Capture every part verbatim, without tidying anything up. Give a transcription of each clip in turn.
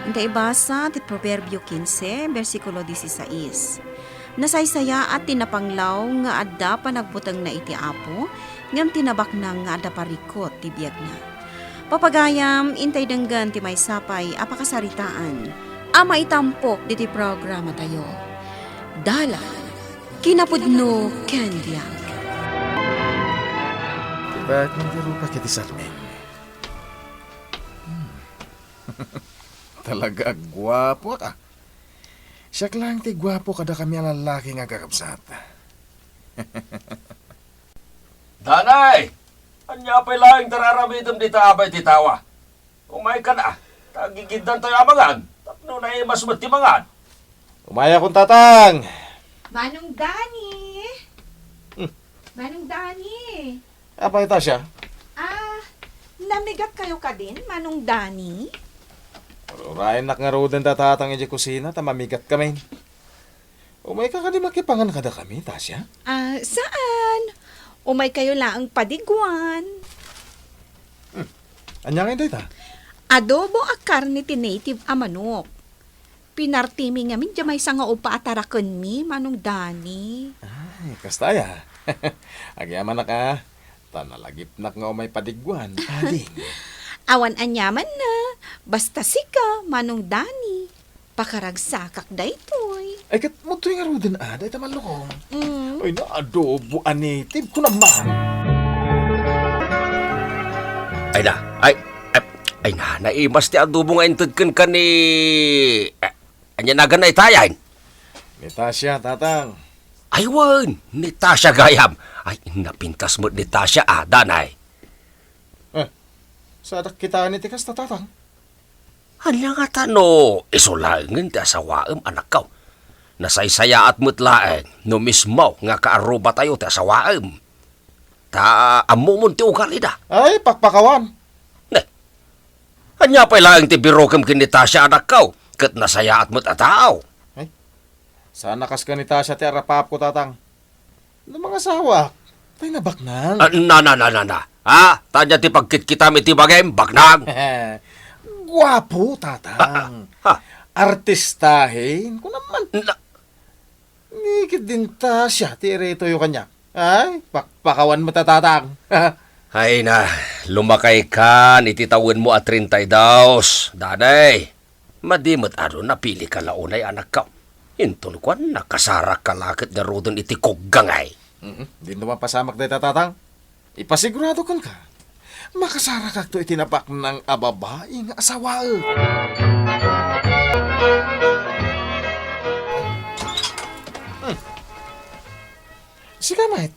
Ita ibasa ti Proverbio kinse, bersikulo disisais. Nasaysayaat ti napanglaw nga adda panagbutengna iti Apo, ngem ti nabaknang nga adda parikut ti biagna. Papagayam, intay denggen ti maysa pay a pakasaritaan a maitampok ditoy programatayo. Dalan, kinapudno ken biag. Bakit nang garupa ket ti sarming? Hmm. Talaga, guapo ka. Siak lang ti guapo kadakami a lallaki nga kakabsat. Danay! Ania pay laeng ti ar-aramidem dita, abay ti tawa? Umaykan a, ta gigiddan tayo a mangan, tapno naimas met ti mangan. Umayakon, Tatang! Manong Dani! Hmm. Manong Dani! Apay, Tasha? Ah, namigakkayo kadin, Manong Dani? Urayennak ngaruden da Tatang idiay kusina ta mamigatkami. Umayka kadi makipangan kadakami, Tasha? Ah, saan? Umaykayo laeng padiguan. Hmm. Ania ngay dayta? Adobo a karne ti native a manok. Pinartimi ngamin diay maysa nga upa a tarakenmi, Manong Dani. Ay, kasta aya. Agyamanak a, ta nalagipnak nga umay padiguan, ading. Awan aniamanna, basta sika, Manong Dani. Pakaragsakak daytoy. Ay, ket, mudtoy ngaruden a, dayta mallukong. Mm. Ay, na adobo a native, kunam man. Ay na, ay, ay, ay na, naimas ti adobo nga inted kenka ni, eh, ania naganna itayen? Ni Tasha, Tatang. Ay, wen, ni Tasha gayam. Ay, napintas met ni Tasha, a, Danay. Eh, sadak kitaen iti kasta, Tatang? Ania ngata no isu laengen ti asawaem, anakko? Nasaysayaat met laeng no mismo nga kaarrubatayo ti asawaem. Ta ammomon ti ugalida. Ay, pakpakawan. Ne, ania pay laeng ti birokem ken ni Tasha, anakko? Ket nasayaat met a tao. Ay, sana kas ken ni Tasha ti arapapko, Tatang. No mangasawak, tay nabaknang. Ah, na, na, na, na, na. Ha? Tanya ti pagkitkitam iti bagim, baknang? Guapo, Tatang. Ha? Artistahin, kunam man. Na- Ni ket dinta siya ti iretoyo kaniak. Ay, pakpakawan met a, Tatang. Ay na, lumakaykan iti tawenmo a treinta y dos, Danay. Madi met adu, napilika la unay, anakko. Inton kuan, nakasarakka la ket ngaruden iti kugga ngay. Mhm. Dinto mapasamak dayta, Tatang. Ipasigurado kenka, makasarakakto iti nabaknang a babai nga asawaek. Hmm. Sika met?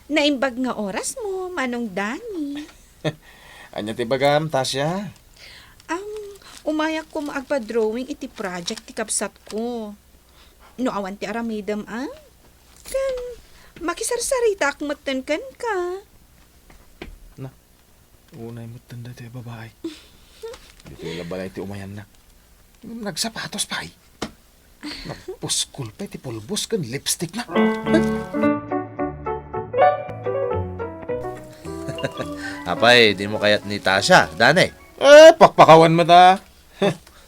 Naimbag nga orasmo, Manong Dani. Ania ti bagam, Tasha? Am, umayak koma agpa-drawing iti project ti kabsatko. No awan ti aramidem, a? Ken, makisarsaritaak metten kenka. Na, unay metten daytoy a babai. Ditoy la balay ti umayanna. Nagsapatos pay. Nagpuskol pay ti pulbos ken lipstick na. Apay, dimo kayat ni Tasha, Dani? Eh, pakpakawan met a.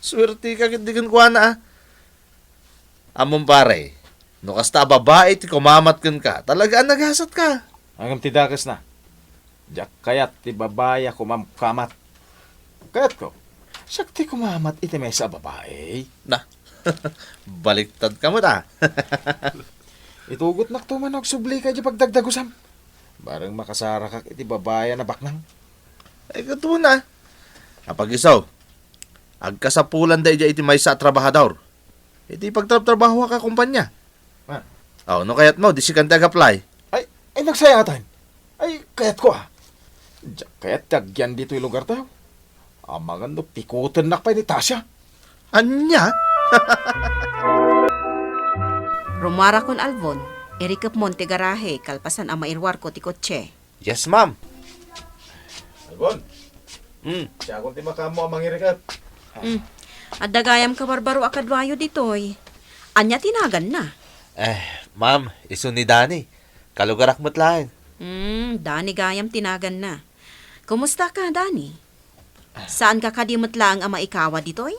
Suerteka ketdi kenkuana, a. Ammom, pare, no kasta a babai ti kumamat kenka, talaga a nagasatka. Ngem ti dakesna, diak kayat ti babai a kumamkamat. Kayatko, siak ti kumamat iti maysa a babai. Na, baliktadka met a. Itugotnakto man no agsublika idiay pagdagdagusam. Bareng makasarakak iti babai a nabaknang. Ay, ket wen a. Apag-isu, agkasapulanda idiay iti maysa a trabahador iti pagtrabtrabahoak a kompania. Ah. Aw, no kayatmo, disikan ti ag-apply. Ay, ay, nagsayatan. Ay, kayatko a. Diak kayat ti agyan ditoy lugartayo. Amangan no pikutennak pay ni Tasha. Ania? Rumuarakon, Alvon. Irikepmon ti garahe kalpasan a mairuarko ti kotse. Yes, ma'am. Alvon. Hmm. Siakon ti makaammo a mangirikep. Hmm. Adda gayam kabarbaro a kaduayo ditoy. Ania ti naganna? Eh, ma'am, isu ni Dani. Kalugarak met laeng. Hmm, Dani gayam ti naganna. Kumusta ka, Dani? Saanka kadi met laeng a maikawa ditoy?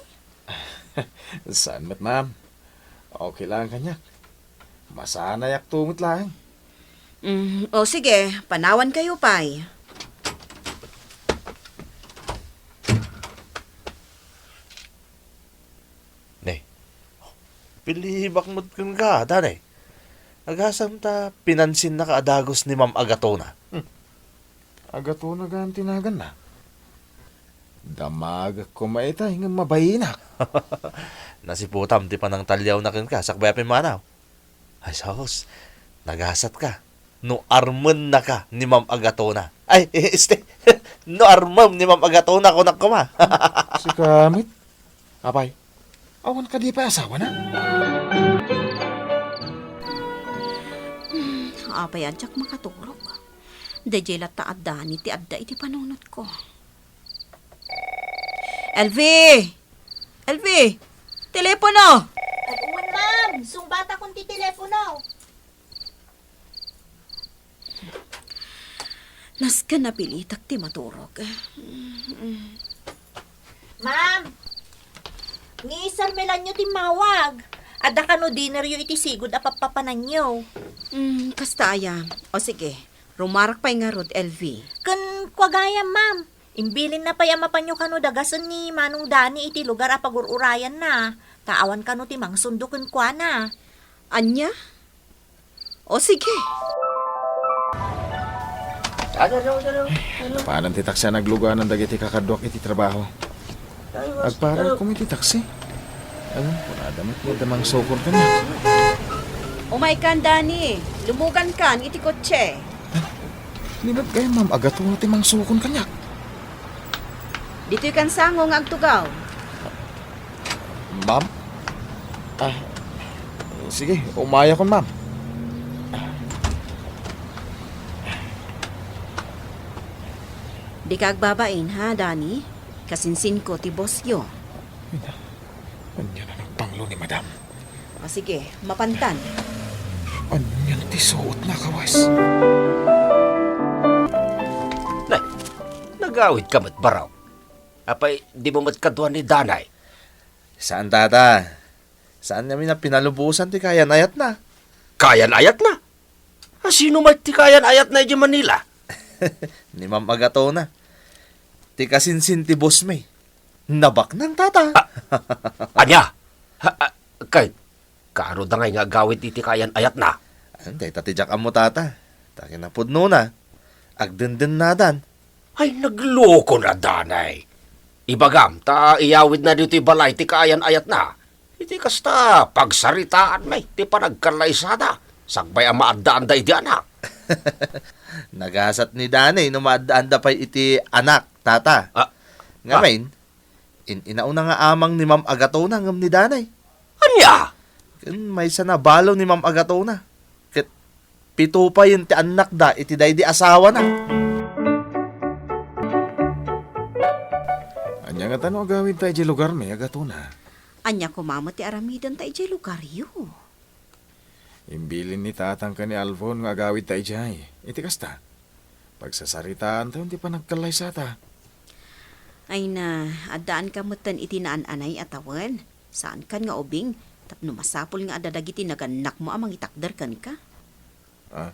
Saan met, ma'am. Okay lang kaniak. Masanayakto met laeng. Mm, o sige, panawankayo pay. Ne, pilibak met kenka, Danay. Agasam ta pinansinnaka a dagus ni Ma'am Agatona. Hmm. Agatona gayam ti naganna. Damagek koma itay ngem mabayinak. Nasiputam ti panangtaliawna kenka sakbay a pimmanaw. Ay, sus, nagasatka no armennaka ni Ma'am Agatona. Ay, este, no armem ni Ma'am Agatona, kunak koma. Sika met? Apay, awan kadi pay asawana? Hmm, apay a diak makaturog? Daydiay latta a Dani ti adda iti panunotko. Elvi! Elvi! Telepono! Ay, wen, ma'am. Sungbatakon ti telepono. Nasken a pilitek ti maturog. Ma'am, ni Sir Melanio ti mawag. Adda kano dinneryo iti sigud a pappapananyo. Mm, kasta aya. O sige, rumarak pay ngarud, Elvi. Ken kua gayam, ma'am. Imbilinna pay a mapanyo kano dagasen ni Manong Dani iti lugar a pagur-urayanna. Ta awan kano ti mangsundo kenkuana. Ania? O, sige. Napanan ti taksi a nagluganan dagiti kakaduak iti trabaho. Agparar koma iti taksi. Ano, kunada met nga damang sukor kaniak. Umaykan, Dani. Lumugankan iti kotse. Ni met gayam, Ma'am Agatona ti mangsukon kaniak. Ditoy kan sango nga agtugaw. Ma'am? Ah, sige, umayakon, ma'am. Dika agbabain, ha, Dani? Kasinsinko ti bossyo. Ay, na, ania a nagpanglo ni madam? O, sige, mapantan. Anian ti suotna, kawes? Nay, nagawidka met, Baraw? Apay, dimo met kadua ni Danay? Saan, tata. Saan ngamin a pinalubosan ti kayan-ayatna. Kayan-ayatna? A, sino met ti kayan-ayatna idiay Manila? Ni Ma'am Agatona. Ti kasinsin ti boss mi. Nabaknang, tata. A, ania? Ha, a, kay, kaano da ngay nga agawid iti kayan-ayatna? Ay, dayta ti diak ammo, tata. Ta kinapudnona, agdendennadan. Ay, nagloko na, Danay. Ibagam, ta iyawidna ditoy balay ti kayan-ayatna. Iti kasta, pagsaritaan met ti panagkallaysada, sakbay a maaddaanda iti anak. Nagasat ni Danay no maaddaanda pay iti anak, tata. Ah, ngamin, in-inauna nga amang ni Ma'am Agatona ngem ni Danay. Ania? Ken maysa a balo ni Ma'am Agatona. Ket pito payen ti annakda iti daydi asawana. Ania ngata no agawidta idiay lugarmi, Agatona? Ania koma met ti aramidenta idiay lugaryo? Imbilin ni tatang ken ni Alfon nga agawidta idiay. Iti kasta, pagsasaritaantayon ti panagkallaysata. Ay na, addaanka metten iti naan-anay a tawen. Saankan nga ubing, tapno masapul nga adda dagiti nagannakmo a mangitakder kenka. Ah?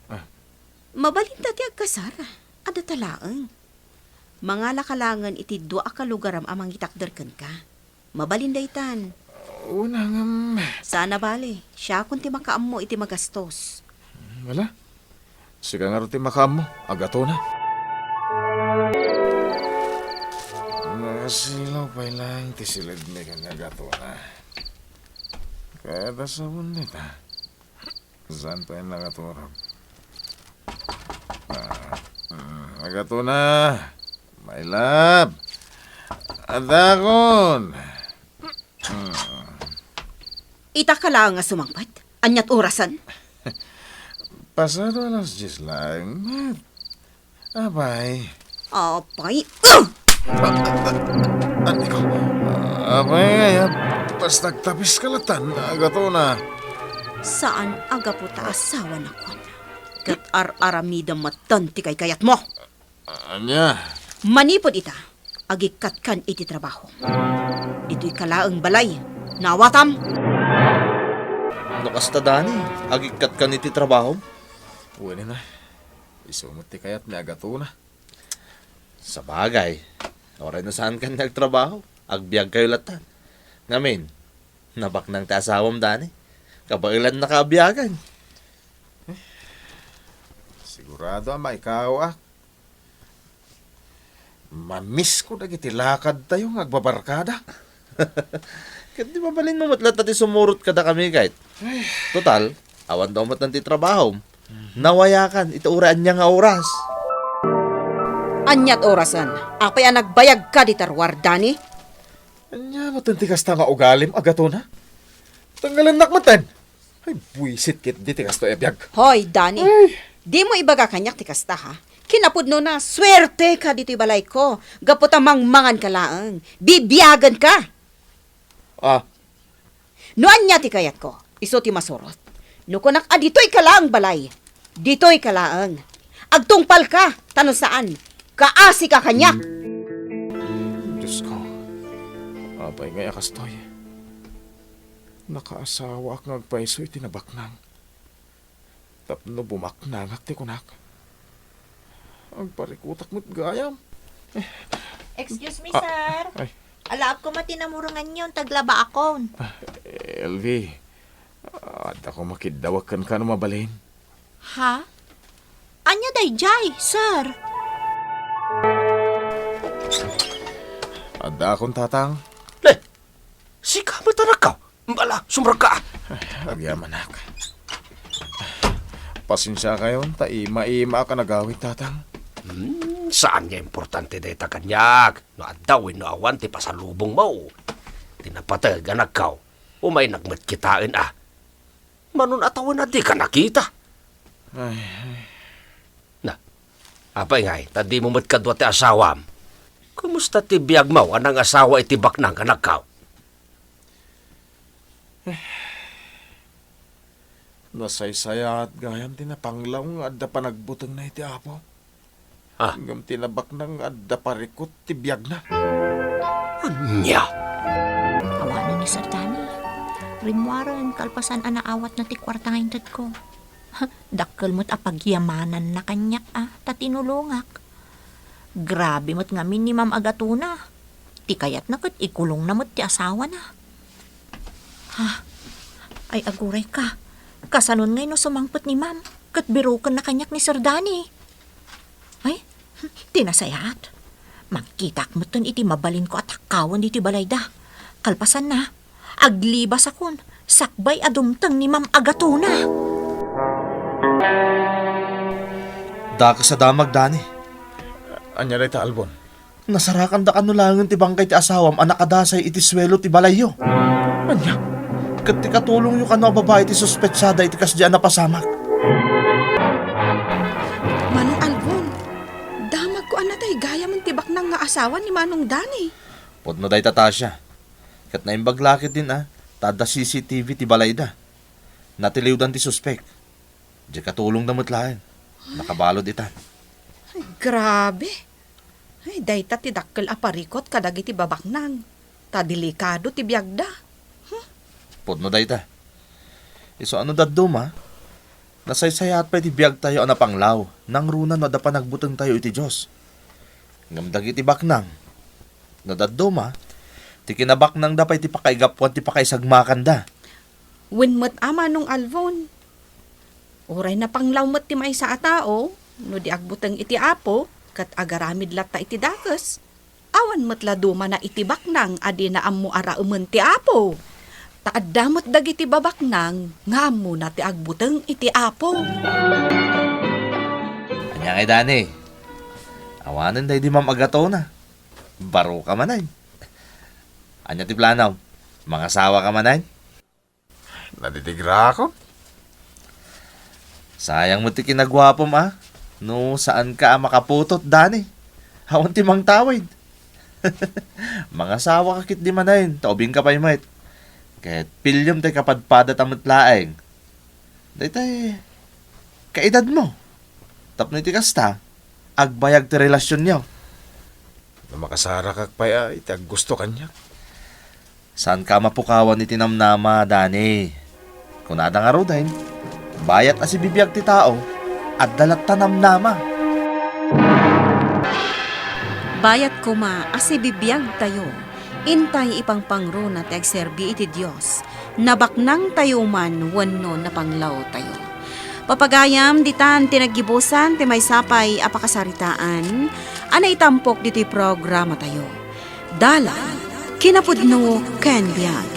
Ah. Mabalinta ti agkasar. Addata laeng. Mangalaka laengen iti dua a kalugaram a mangitakder kenka. Mabalin daytan. Una ngem. Saan a bale, siakon ti makaammo iti magastos. Wala. Sika ngarud ti makaammo, Agatona. Nakasilaw pay laeng ti siled ni Agatona. Kayat a sawen dita. Saan pay nakaturog? Ah, mm, Agatona, my love. Adakon. Mm. Ita ka laeng nga sumangpet? Aniat orasen? Pasado alas dies laeng, met. Apay. Apay. Ah! Aniko. Apay, ah, basta agtapiska latan, Agatona. Saan a gapu ta asawanakon. Ket ar-aramidem metten ti kaykayatmo. Ania? Manipud ita, agikkatkan iti trabaho. Ditoy ka laeng balay. Naawatam? No kasta, Dani, agikkatkan iti trabaho? Wen a, isu met ti kayatmi a gatona. Sabagay, uray no saankan nga agtrabaho, agbiagkayo latta. Ngamin, nabaknang ti asawam, Dani. Kabaelannaka a biagen. Sigurado a maikawaak. Mamisko dagiti lakadtayo nga agbabarkada. Ket di mabalinmo met latta ti sumurot kadakami, kayat. Ay. Total, awan daw met ti trabahom. Nawayakan iti uray ania nga oras. Aniat orasen? Apay a nagbayagka dita ruar, Dani? Ania met ti kasta nga ugalim a gatona? Tanggalannak metten. Ay, buisit ketdi ti kastoy a biag. Hoy, Dani. Ay. Dimo ibaga kaniak ti kasta, ha? Kinapudnona, suerteka ditoy balayko. Gapu ta mangmanganka laeng. Bibiagenka. Ah. No ania ti kayatko, isu ti masurot. No kunak a ditoy ka laeng balay, ditoy ka laeng. Agtungpalka, ta no saan, kaasika kaniak. Diosko, apay ngay a kastoy? Nakaasawaak nga agpayso iti nabaknang tapno bumaknangak ti kunak. Agparikutak met gayam. Excuse me, Ah, sir. Ay. Alaak koma ti namurenganyon, taglabaakon. Ah, Elvie, adda koma kiddawek kenka no mabalin. Ha? Ania daydiay, sir? Addaakon, Tatang. Le, sika met, anakko? Bala, sumrekka. Agyamanak. Pasensiakayon ta ima-imaak a nagawid, Tatang. Hmm, saan nga importante dayta kaniak. No adda wenno awan ti pasalubongmo. Ti napateg, anakko, umaynak met kitaen a. Mano a tawen a dika nakita. Ay, ay. Na, apay ngay, ta dimo met kadua ti asawam? Kumusta ti biagmo a nangasawa iti baknang, anakko? Nasaysayaat gayam ti napanglaw nga adda panagbutengna iti Apo. Ah. Ngem ti nabaknang nga adda parikut ti biagna. Ania? Awanen ni Sir Danny. Rimmuaren kalpasan a naawatna ti kuarta nga intedko. Dakkel met a pagyamananna kaniak a ta tinulongak. Grabe met ngamin ni Ma'am a gatona. Ti kayatna ket ikulongna met ti asawana. Ha? Ay, agurayka. Kasanon ngay no sumangpet ni Ma'am ket birokenna kaniak ni Sir Danny? Ay, ti nasayaat. Mangkitaak metten iti mabalinko a takkawen ditoy balayda. Kalpasanna, aglibasakon sakbay a dumteng ni Ma'am a gatona. Dakes a damag, Danny. Ania dayta, Albon? Nasarakan da kano laengen ti bangkay ti asawam a nakadasay iti suelo ti balayyo. Ania? Ket ti katulongyo kano a babai ti suspetsada iti kasdi a napasamak. Manong Albon, damagko a natay gayamen ti baknang nga asawa ni Manong Danny. Pudno dayta, Tasha. Ket naimbag la ketdin a ta adda C C T V ti balayda. Natiliwdan ti suspek. Diay katulongda met laeng. Nakabalud itan. Ay, grabe. Ay, dayta ti dakkel a parikut kadagiti babaknang. Ta delikado ti biagda. Hmm. Pudno dayta. Isu a no dadduma, nasaysayaat pay ti biagtayo a napanglaw, nangruna no adda panagbutengtayo iti Dios. Ngem dagiti baknang, no dadduma, ti kinabaknangda pay ti pakaigapuan ti pakaisagmakanda. Wen met a, Manong Albon. Uray napanglaw met ti maysa a tao, no di agbuteng iti Apo, ket agaramid latta iti dakes, awan met la dumana iti baknang a dina ammo a raemen ti Apo. Ta adda met dagiti babaknang nga ammona ti agbuteng iti Apo. Ania ngay, Danny? Awanen daydi Ma'am a gatona. Baroka manen. Ania ti planom? Mangasawaka manen? Nadidegrakon. Sayang met ti kinaguapom a no saanka a makaputot, Danny. Awan ti mangtawid. Mangasawaka ketdi manen, ta ubingka pay met. Ket piliem ti kapadpadata met laeng. Daytay kaedadmo. Tapno iti kasta, agbayag ti relasionyo. No makasarakak pay a iti aggusto kaniak. Saanka a mapukawan iti namnama, Dani. Kunada ngaruden, bayat a sibibiag ti tao, adda latta namnama. Bayat koma a sibibiagtayo, intay ipangpangruna ti agserbi iti Dios, nabaknangtayo man wenno napanglawtayo. Papagayam, ditan ti naggibusan ti maysa pay a pakasaritaan a naitampok ditoy programatayo. Dalan, kinapudno, ken biag.